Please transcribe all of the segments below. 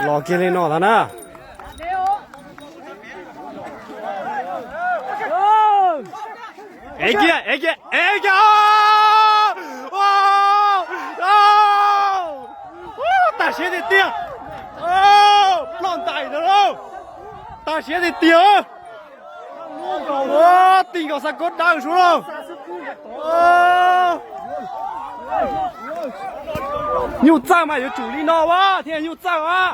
Los kiag li no ntag na. Ev kiag, ev kiag, ev kiag. Tag siab tiag tiag. Ploj ntais ntag lauj. Tag siab tiag tiag. Tig nkaus xa koob dawb suab lauj. Nyuj txawj mas yuav tsum li no a, thiaj nyuj txawj a.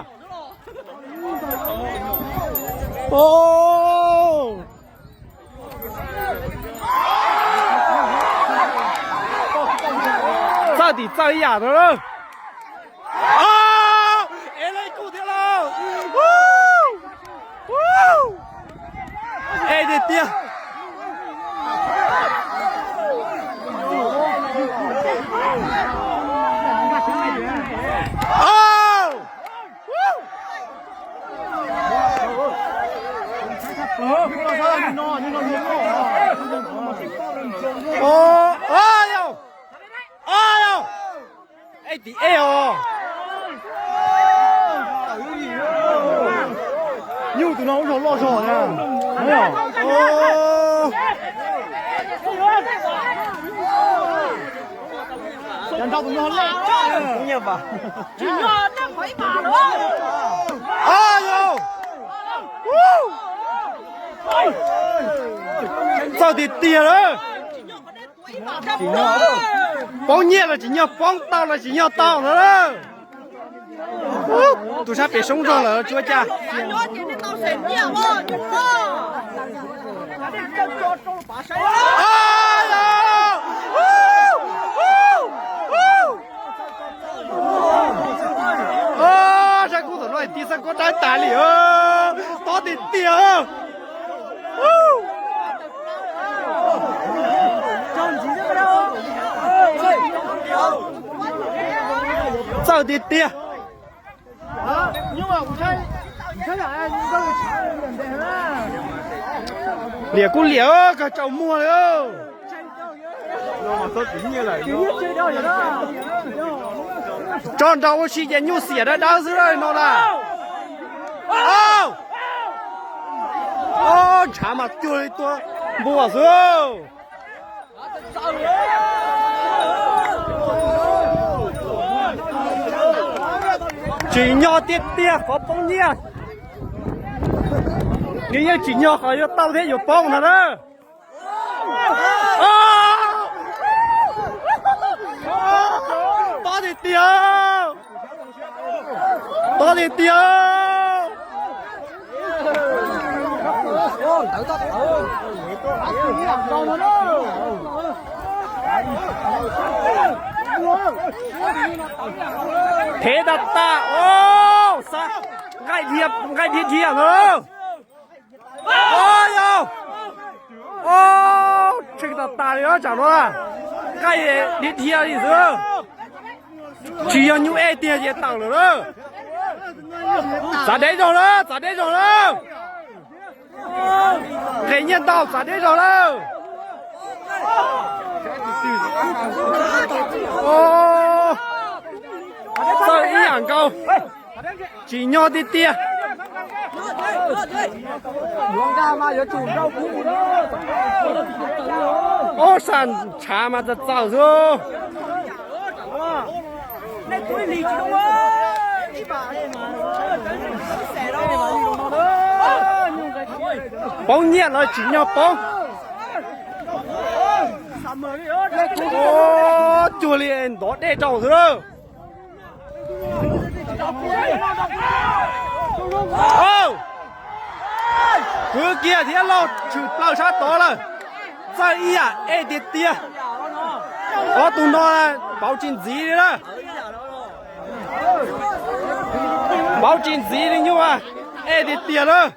Txawj tim txawj ib yam ntag lauj. Ev lawv ib kub thiab lauj. Ev tiag tiag. Ej tim ej os. Nyuj tus no ub zog loj zog na. Txawj tiag tiag lawm. Poob nyiaj los tsim nyog poob, tau los tsim nyog tau ntag lauj. Tus sab pem soob zog lawm tsuav cas. Sab kub thaum no tig xab koob dawb tas li, tob tiag tiag. Txawj tiag tiag. Liam kuj liam, kawg tsaus muag li. Tso nrog ua si ces nyuj xiam dawb dawb xwb no las. Ntshav mas cuag li tua npua xwb. Tsim nyog tiag tiag qhov poob nyiaj. Nws yeej tsim nyog qhov yuav tau thiab yuav poob ntag na. Tob tiag tiag. Tob tiag tiag. Thev tag tag, nqaij dhia dhia ntag. Yog, tsheej tag tas li tsam no, nqaij dhia dhia li xwb. Tsis yog nyuj ej tiag ces tawm lawm lawm. Txav deb zog lawm, txav deb zog lawm. Nqes nyiaj ntau, txav deb zog lawm. Txawj ib yam nkaus. Tsim nyog tiag tiag. Ob sab ntshav mas txawv txawv xwb. Poob nyiaj los tsim nyog poob. Cuag li ntov dej rau xwb lawm. Kwv kiag thiab lauj, tshwm plaws sab tod lawm. Txawj ib yam ej tiag tiag. Ob tug no pauv tsis ntxiv li na. Pauv tsis ntxiv li nyuj, ej tiag tiag lawm.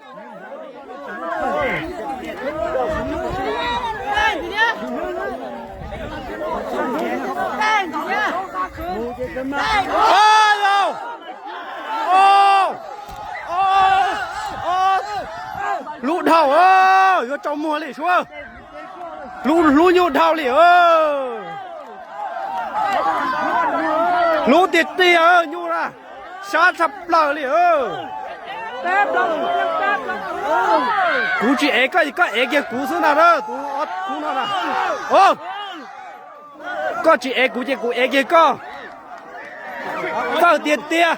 Hlub dhau, yuav tsaus muag li suab. Hlub, hlub nyuj dhau li. Hlub tiag tiag nyuj na. Sab tshaj plaws li. Kuv tsis ev koj, koj ev kiag kuv xwb ntag, tus ob khub no na. Koj tsis ev kuv ces kuv ev kiag koj. Txawj tiag tiag.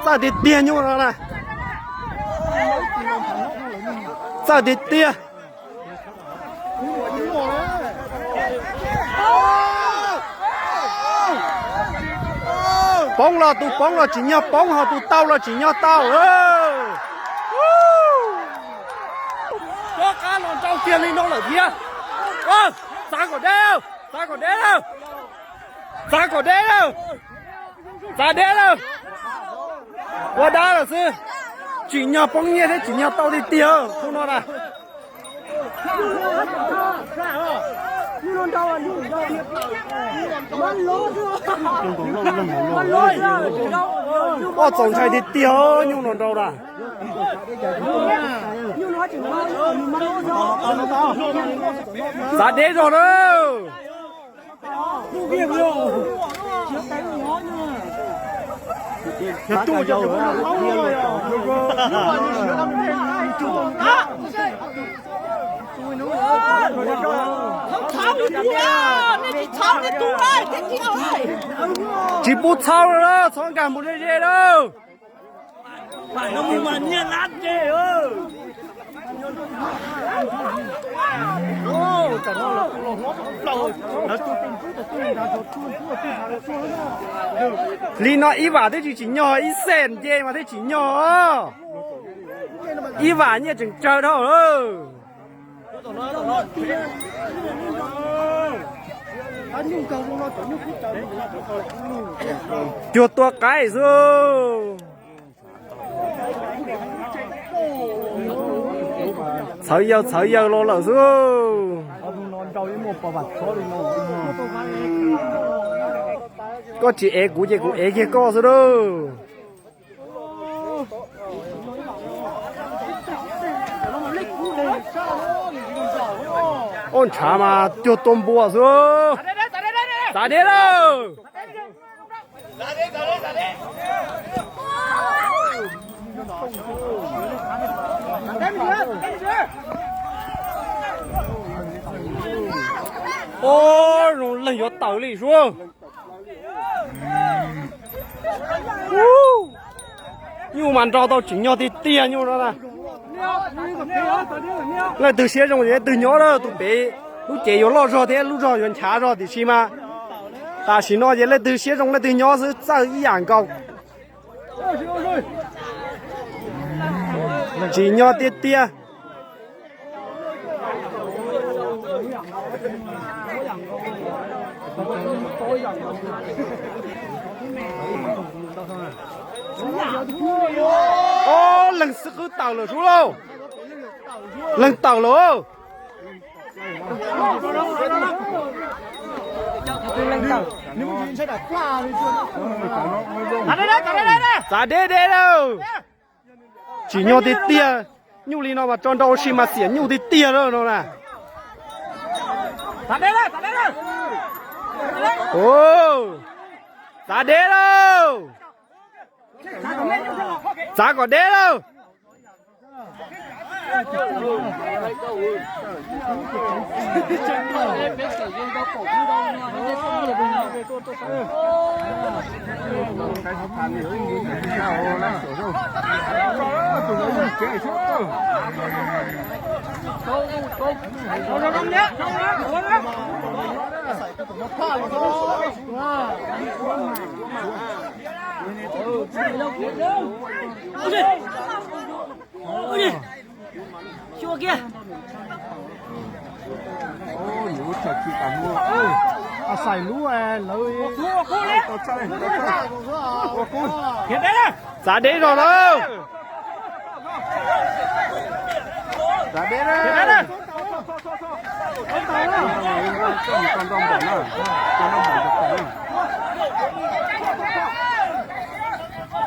Txawj tiag tiag nyuj no na. Txawj tiag tiag. Poob los tus poob los tsim nyog poob, ho tus tau los tsim nyog tau. Rov qab los nrau kiag li no lawm thiab. Txav kom deb, txav kom deb lawm. Txav kom deb lawm. Txav deb lawm. Ua dab lawm xwb. Tsim nyog poob nyiaj thiab tsim nyog tau tiag tiag khub no na. Oj, txaus ntshai tiag tiag nyuj no nrau na. Txav deb zog na. Tsis pub txhawb lawm, txhob nkag mus ze ze lawm. Li no ib vam twb tsis tsim nyog, ib xees nce mas thiaj tsim nyog. Ib vam nyiaj tseem tsawg dhau lawm. Cuag tua qaib xwb. Txhawv yaws txhawv yaws los lawm xwb. Koj tsis ev kuv ces kuv ev kiag koj xwb lauj. Oj, ntshav mas cuag tua npua xwb. Txav deb lawm. Oj, zoo leej yuav tawm li suab. Nyuj mas nrau tau tsim nyog tiag tiag nyuj no na. Leej twg siab zoo ces leej twg nyob lawm, tus pem lub cev yuav loj zog thiab lub zog yuav nchav zog tiam sis mas tam sim no ces leej twg siab zoo leej twg nyob xwb, txawj ib yam nkaus. Tsim nyog tiag tiag. Ob, leeg xwb qwb tawm lawm sub lauj. Leeg tawm lawm. Txav deb deb lawm. Tsim nyog tiag tiag, nyuj li no mas tso nrau ua si mas xiam nyuj tiag tiag lawm no na. Txav deb lawm. Txav kom deb lawm. Xyuas kiag. Xais lub lawv. Txav deb zog lawm.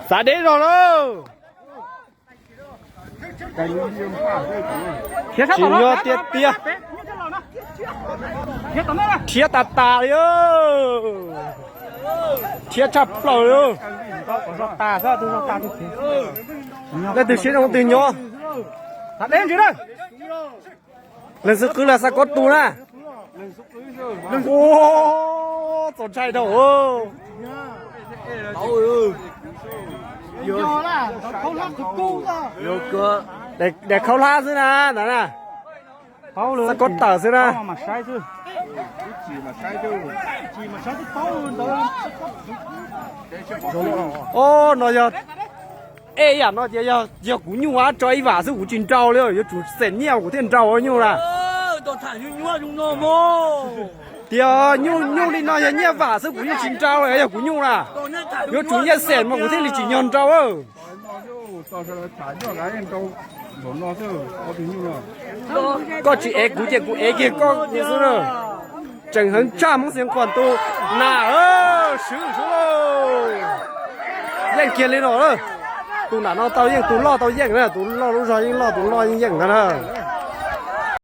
Txav deb zog lawm. Tsim nyog tiag tiag. Rhiab tas tas li. Rhiab tshaj plaws li. Leej twg siab zoo leej twg nyob. Leej xub qwb los xav kob tus na. Ua, txaus ntshai dhau. Daim khaub hlab xwb na ntawd na. Xav kob tawm xwb na. Ob, no yog, ej, yam no ces yog kuv nyuj ab tso ib vam xwb kuv tsis nrau li, yuav tsum xem nyiaj kuv thiaj nrau nyuj na. Tias nyuj, nyuj li no yog nyiaj vam xwb kuv yeej tsis nrau li, yog kuv nyuj na. Yuav tsum nyiaj xem mas kuv thiaj li tsim nyog nrau. Koj tsis ev kuv ces kuv ev kiag koj xwb na. Tseem heev tshaj Hmoob Xiav Khuam tus na. Swb swb lauj. Yeej kiag li no lawm. Tus nram no tau yeej, tus loj tau yeej na, tus loj lub zog yeej loj, tus loj yeej yeej ntag na.